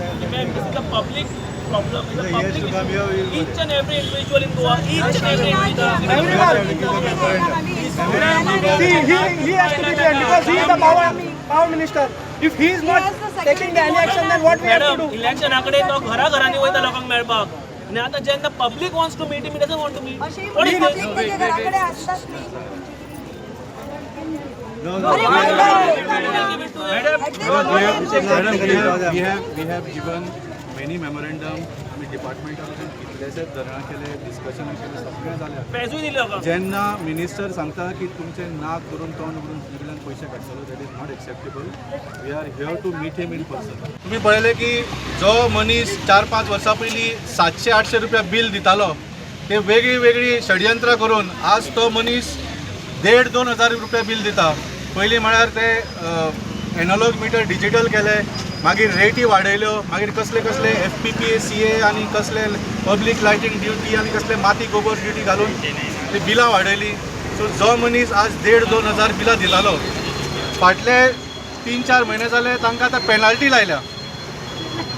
Ma'am, this is a public problem. It's a public issue. Each and every individual in Goa, each and every individual. See, he has to be blamed because he is the power minister. If he is not taking the any action, then what we have to madam, do? इलेक्शना कडेन तो घरा घरांनी वयता लोकांक मेळपाक आनी आतां जेन्ना public wants to meet him, doesn't want to meet. अशी What is this? Public त्याच्या घराकडे असतात न्ही. अरे, We have given many memorandum. आमी डिपार्टमेंटान कितलेशेच धरणां केले, डिस्कशनां केले, सगळें जालें. पेजूय दिली लोकांक. जेन्ना मिनिस्टर सांगता की तुमचें नाक धरून तोंड उगडून तुजे कडल्यान पयशे काडटलो, that is not acceptable. We are here to meet him in person. तुमी पळयलें की जो मनीस 4-5 वर्सां पयलीं 700-800 रुपया बील दितालो, ते वेगळी वेगळी षडयंत्रां करून आज तो मनीस 1500-2 हजार रुपया बील दिता. पयलीं म्हळ्यार ते एनोलॉग मिटर डिजीटल केले, मागीर रेटी वाडयल्यो, मागीर कसले कसले एफपीपी सीए आनी कसले पब्लीक लायटींग ड्युटी आनी कसले माती गोबर ड्युटी घालून ती बिलां वाडयली. सो जो मनीस आज 1500-2 हजार बिलां दितालो, फाटले 3-4 म्हयने जाले तांकां आतां पेनाल्टी लायल्या.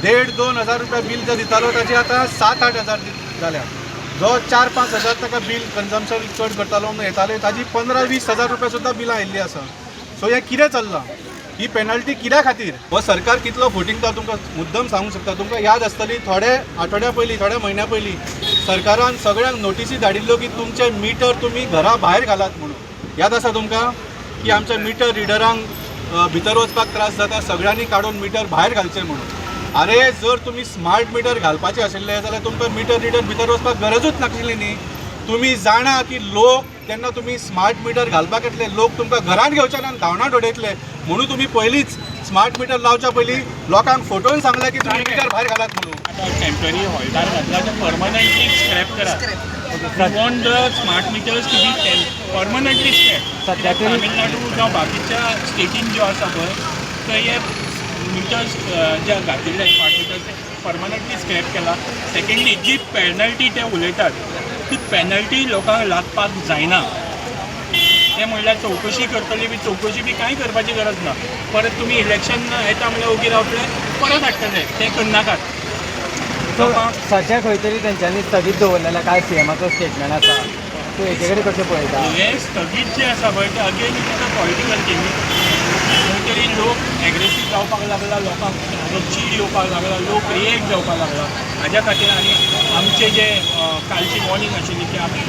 1500-2 हजार रुपया बील जो दितालो ताची आतां 7-8 हजार जाल्या. जो 4-5 हजार ताका बील कन्जम्पशन चड करतालो म्हणून येताले, ताजी 15-20 हजार रुपया सुद्दां बिलां आयिल्लीं आसा. सो हें कितें चल्लां? ही पेनल्टी कित्या खातीर? हो सरकार कितलो फटींग तो तुमकां मुद्दम सांगूंक शकता. तुमकां याद आसतली, थोडे आठवड्या पयलीं, थोड्या म्हयन्या पयलीं सरकारान सगळ्यांक नोटिसी धाडिल्ल्यो की तुमचे मिटर तुमी घरा भायर घालात म्हणून. याद आसा तुमकां की आमच्या मिटर रिडरांक भितर वचपाक त्रास जाता, सगळ्यांनी काडून मिटर भायर घालचे म्हणून. अरे, जर तुमी स्मार्ट मिटर घालपाचे आशिल्ले जाल्यार तुमकां मिटर रिडर भितर वचपाक गरजूच नाशिल्ली न्ही. तुमी जाणा की लोक तेन्ना तुमी स्मार्ट मिटर घालपाक येतले, लोक तुमकां घरांत घेवचे ना आनी धांवणात उडयतले म्हणून तुमी पयलींच स्मार्ट मिटर लावच्या पयलीं लोकांक फोटोन सांगलें की तुमी मिटर भायर घालात म्हणून. आता टेम्पररी हॉल्टार घातला तर परमनंटली स्क्रॅप करा. Want the smart meters to be permanently scrap. सध्या तरी तामिळनाडू जावं बाकीच्या स्टेटीन ज्यो आसा पळय, थंय हे मिटर्स जे घातिल्ले स्मार्ट मिटर्स ते परमनंटली स्क्रॅप केला. सेकंडली, जी पेनल्टी ते उलयतात ती पेनल्टी लोकांक लागपाक जायना. ते म्हणल्यार चवकशी करतली बी, चवकशी बी कांय करपाची गरज ना. परत तुमी इलेक्शन येता म्हणल्यार ओगी रावतले, परत हाडटले. ते करनाकात. सो सध्या खंय तरी तेंच्यांनी स्थगीत दवरलेला काल सीएमाचो स्टेटमेंट आसा, तूं हेजे कडेन कशें पळयता? हे स्थगीत जे आसा पळय ते again it is a political game. खंय तरी लोक एग्रेसीव जावपाक लागला, लोकांक चीड येवपाक लागला, लोक रिएक्ट जावपाक लागला. हाज्या खातीर आनी आमचे जे कालची वॉर्निंग आशिल्ली की आमी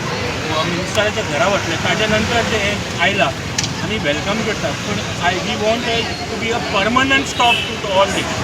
मिनिस्टराच्या घरा वतले, ताज्या नंतर जे हें आयलां आमी welcome करतात, पूण I we want to be a permanent stop to all this.